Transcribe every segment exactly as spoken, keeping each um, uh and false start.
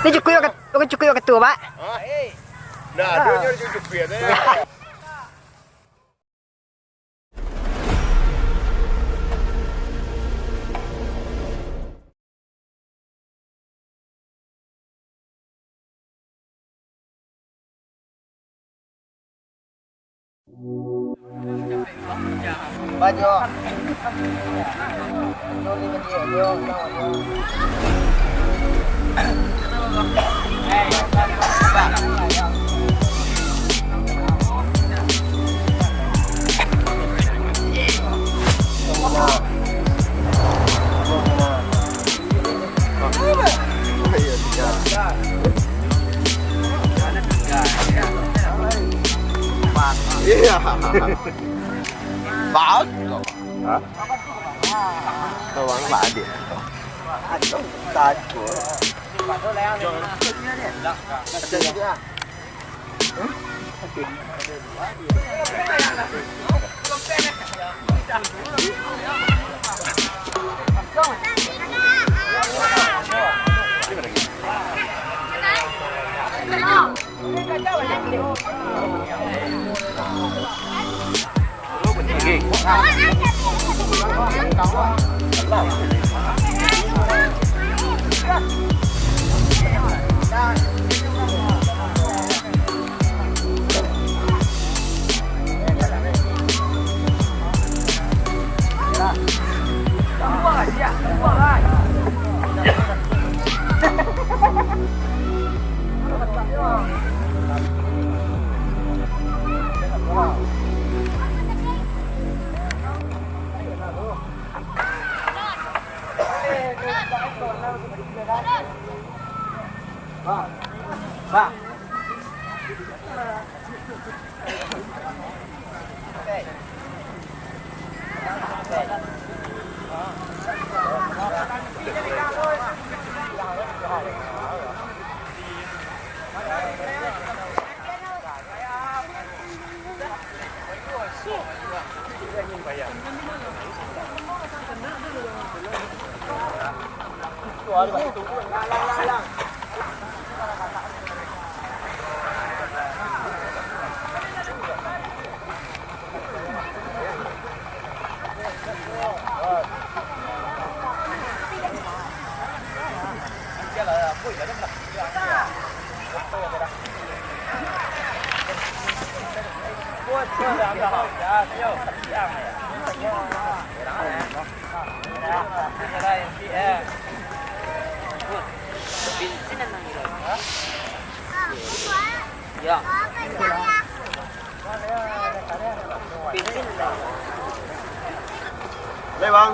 Ni cukuik, cukuik wakatu, Pak. Nah, dia nyo cukuik, ya. Iya. Bagus. Hah? Bawang lah, adik. Aduh, takut. Boleh, Bang.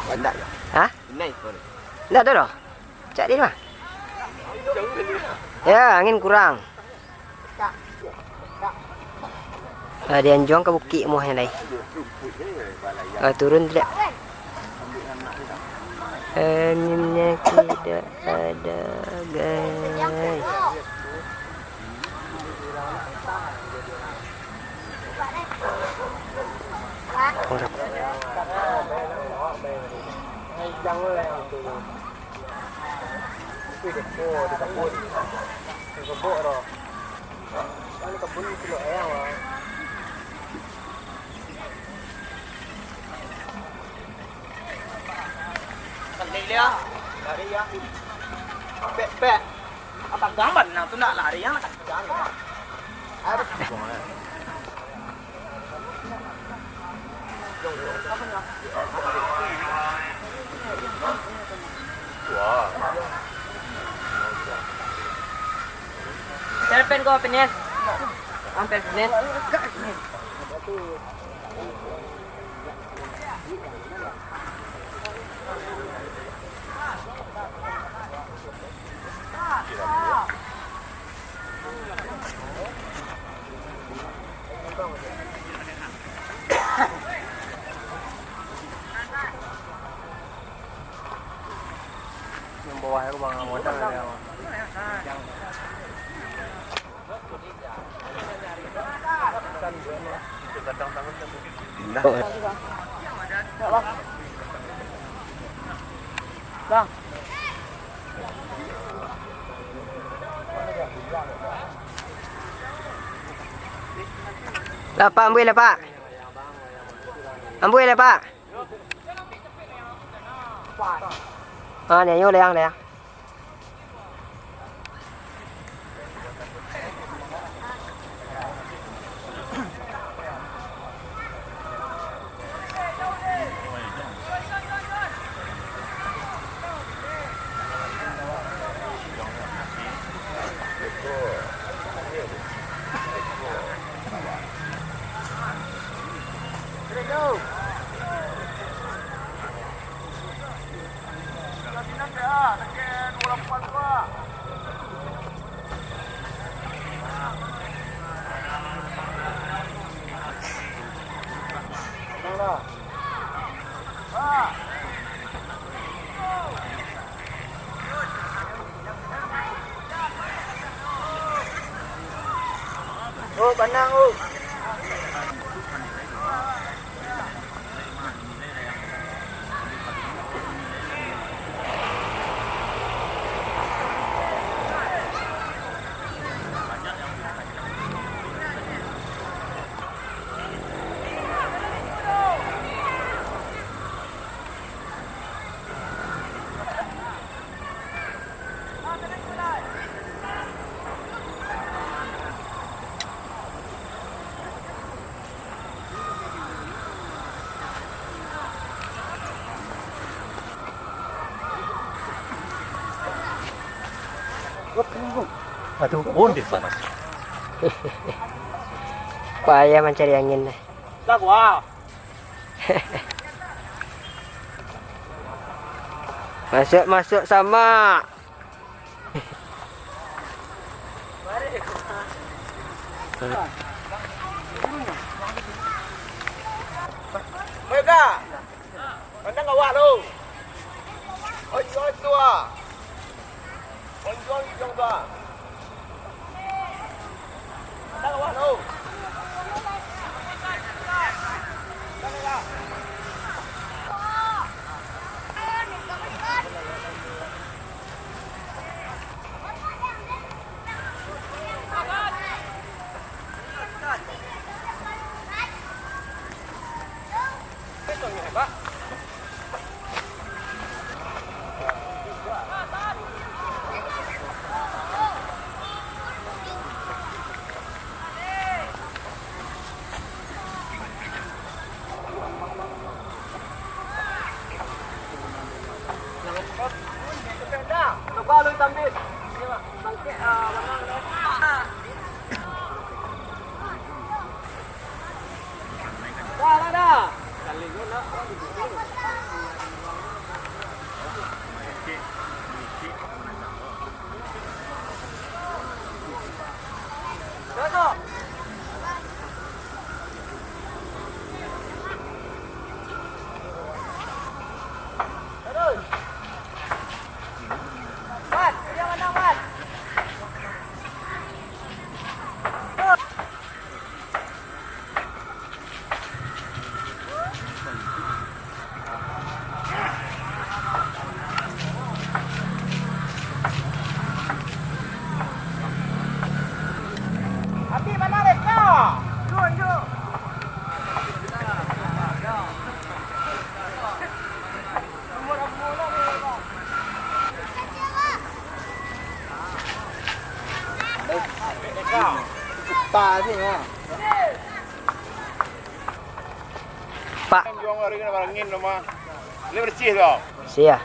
Banyak ya? Hah? Inai ko. Ndak ado doh. Cak di mah. Ya, angin kurang. Ah, dianjuang ka bukik muahnyo lai. Ah, turun tidak? Anginnya tidak ada, guys. Orang. Tapi deko di kabun. Di kebok tu. Kan kabun kilo ayam ah. Kali dia. Lari ya. Pek, pek. Apa gambar nang tu nak lari yang nak kejar. Harus. Cerpen ko, Pines. Hampir Pines. Yang bawah itu bang modal ya. Bang. Lah, Pak, ambuih lah, Pak. Ambuih lah, Pak. Ah, ni, ayo, Leyang, Leyang. Oh, banang, oh. Aduh, pun di sana. Payah mancari angin, eh. Lah, gua. Masuk, masuk, sama. Mega. Pandang awak tu. Pak. Sia.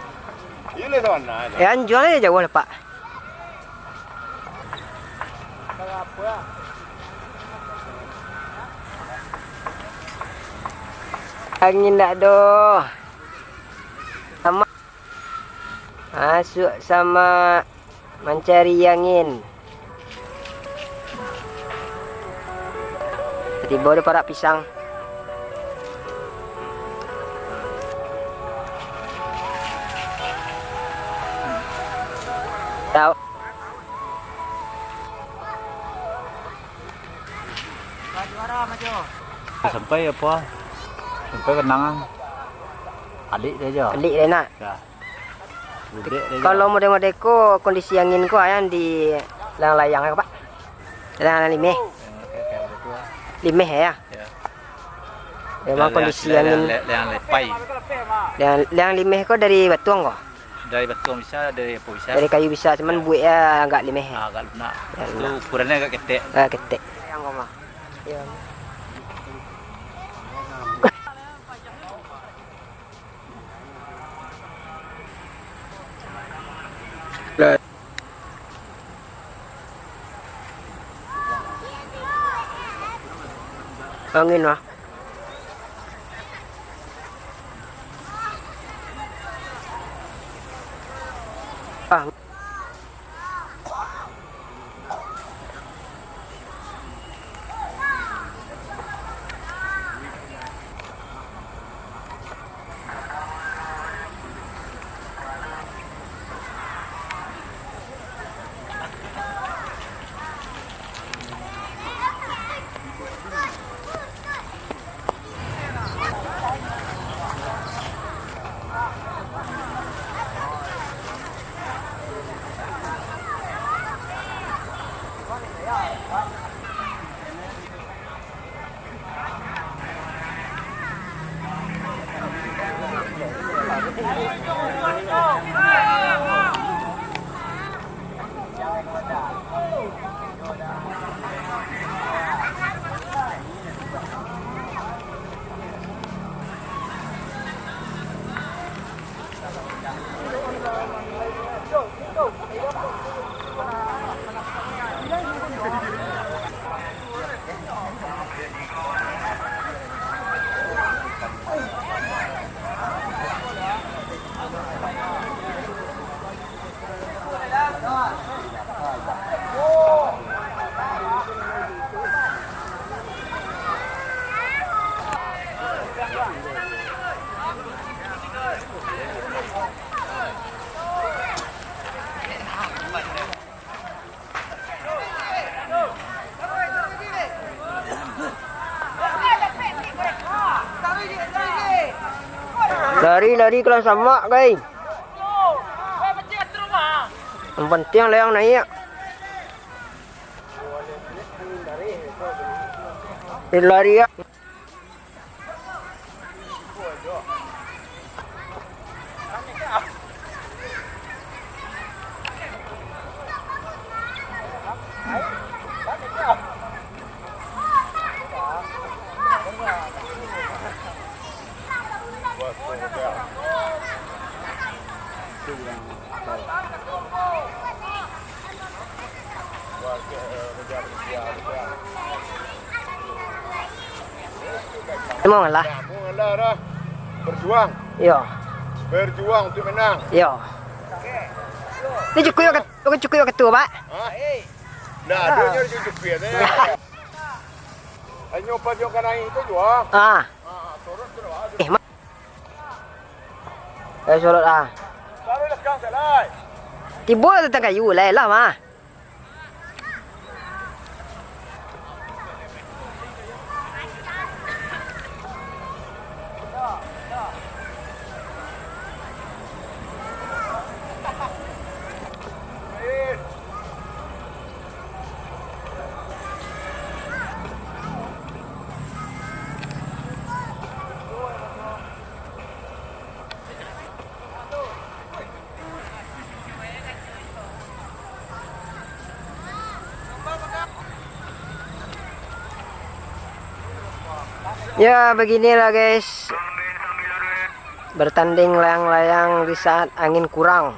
Eh, anjuang aja jauah lah, Pak. Angin dak doh. Sama. Masuk sama mancari angin. Tibo di parak pisang. Tahu. Sampai apa? Sampai kenangan. Alik dia aja. Alik dia nak. Ya. Kalau model-model ko, kondisi angin ko, ayang di layang-layang ko, Pak? Layang limeh. Limeh, ya? Ya. Memang kondisi angin. Layang lepai. Layang, layang limeh ko dari batuang ko? Dari batuang bisa, dari apa bisa. Dari kayu bisa, cuman buek ya agak limeh. Ah, agak lunak. Ya, lunak. Itu ukurannya agak ketek. Agak ketek. Layang ko mah. Ya. Angin lah. Ah. Lari kalau samak, guys. Yang penting layang naik. Lari, ya. Emang lah. Berjuang. Yo. Berjuang untuk menang. Yo. Ni cukup yo, kat-, cukup yo ketua, Pak. Hah? Nah, dia nyo cukup ya. Hanyo pajok kanai itu jua. Ah. Ah, turun tu lah. Eh, ma- Eh, sorot ah. Baru lekang selai. Tibo lah tentang kayu, lah, lah, mah. Ya, beginilah, guys. Bertanding layang-layang di saat angin kurang.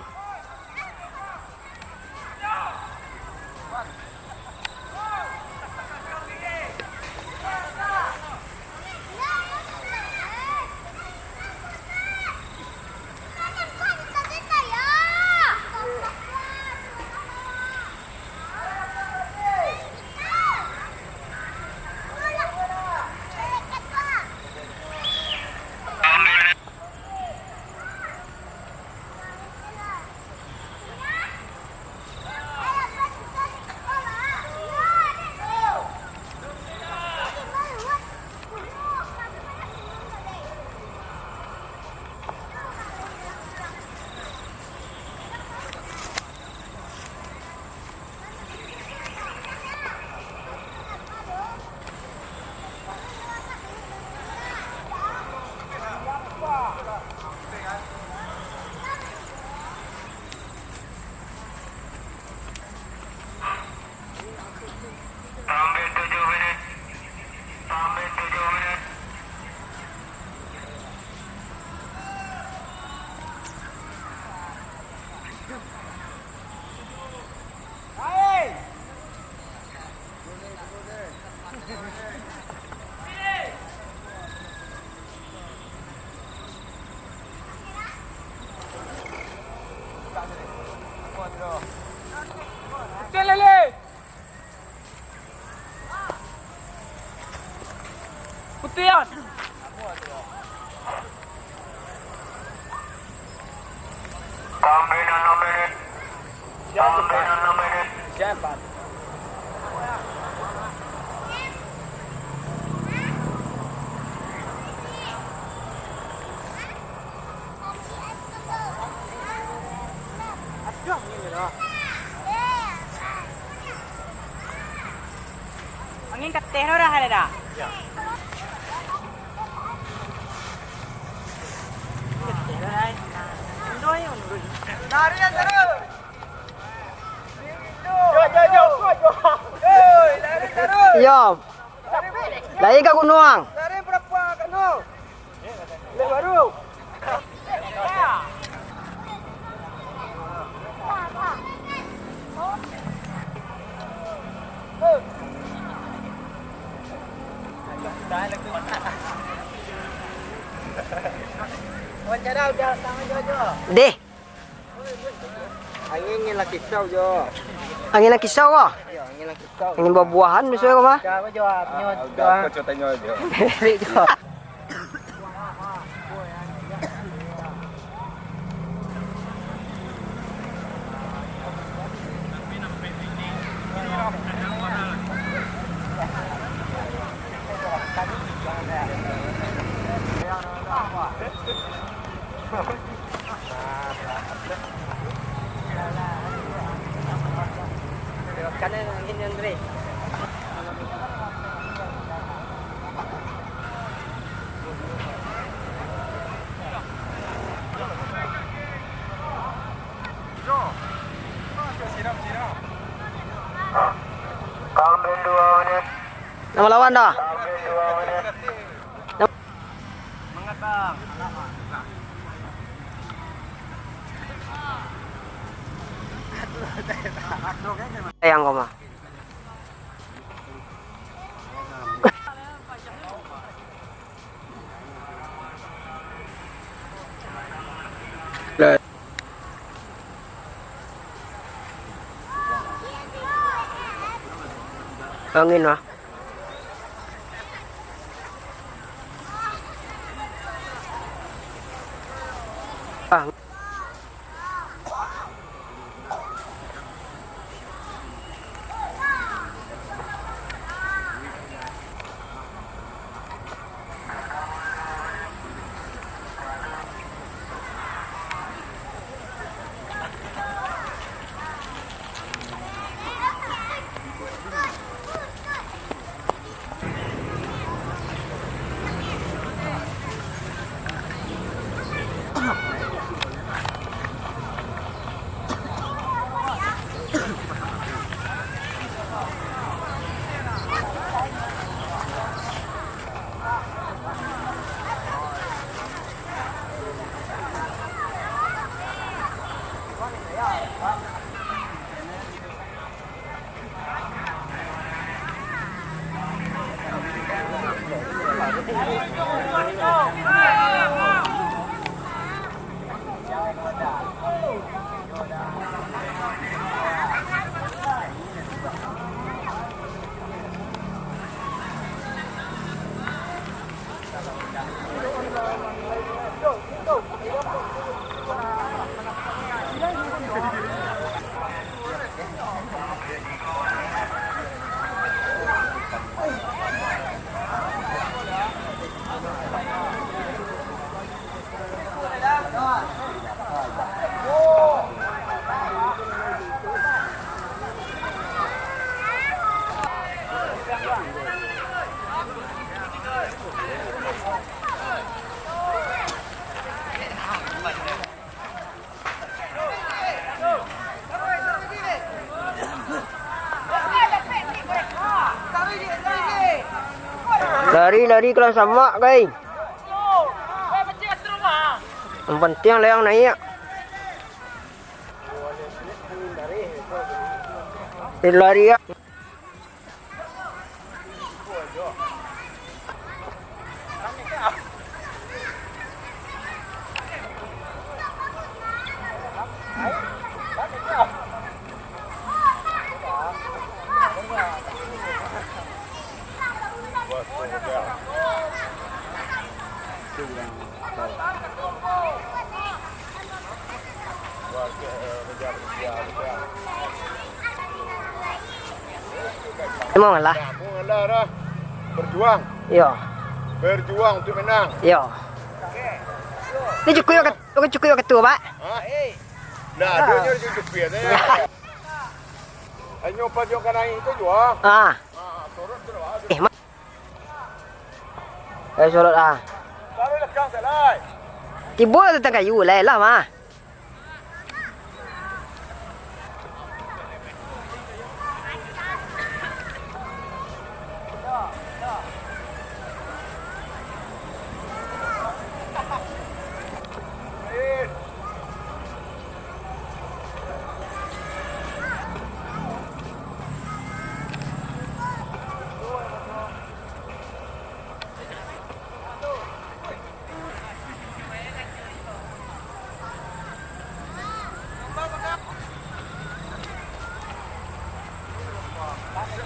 Putian. Siap, Pak. Angin kateh lo dah ada dah. Angin kateh lo dah. Indo ni menurun. Lari yang terus. Indo. Yo, yo, yo, kuat, kuat. Hei, lari terus. Yo. Lari, Bik. Lari ka gunuang. Lari berapa kano? Lek baru. Wawancara udah sama jo-jo. Deh. Angin, angin lah kisau jo. Angin lah kisau, ah? Iyo, angin lah kisau. Angin buah-buahan biaso ko mah. Udah, apa jo, ah, punya, ah, udah, ah. Kocok tanyo jo. Balik jo. Kanan angin yang gede. Tambah dua menit. Nama lawan dah? Tambah dua menit. Sayang kau mah. Angin mah. Ah. Lari, lari, kalau samak, kai. Yang penting layang naik. Lari, ya. Memang lah. Berjuang. Yo. Berjuang untuk menang. Yo. Ni cukup yo, kat-, cukup yo ketua, Pak. Hah? Nah, dia nyo cukup ya. Hanyo pas yo ka naik tu jua. Ah. Eh, ma-, eh, sorot ah. Tibo tu tang kayu, lai lah mah.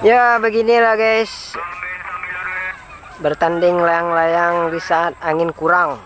Ya, beginilah, guys. Bertanding layang-layang di saat angin kurang.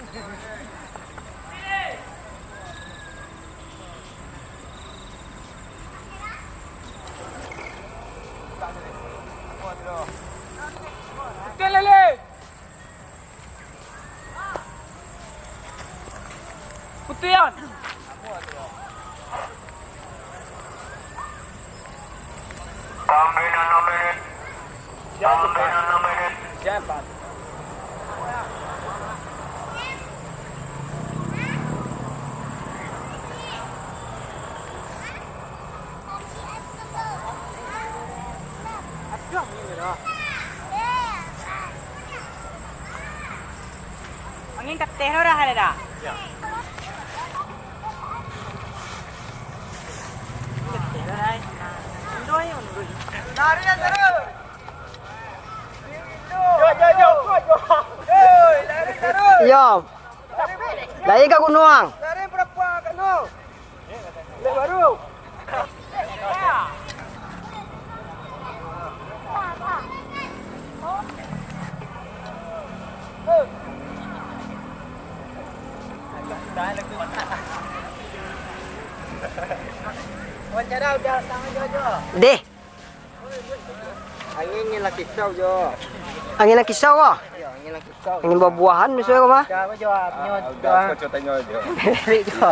Betul, Lele. Putihan. Tambah enam menit. Tambah enam menit. Angin kateh lo dah, ada dah. Angin kateh lo dah. Indo ayo, Indo. Lari yang terus. Indo. Yo, yo, yo, yo. Hei, lari terus. Yo. Lari, lari ka gunuang. Lari berapa kano? Deh. Angin, angin lah kisau jo. Angin lah kisau ko? Yo, angin lah kisau. Angin buah-buahan misalnyo ko mah. Siapa jo? Nyo jo. Udah, aku cutanyo jo. Balik jo.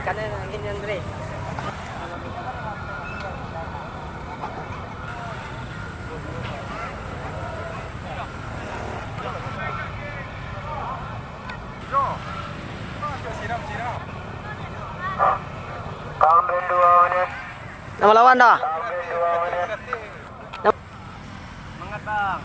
Kanan angin yang gede. Tambah dua menit. Nama lawan dah? Tambah dua menit. Semangat, Bang.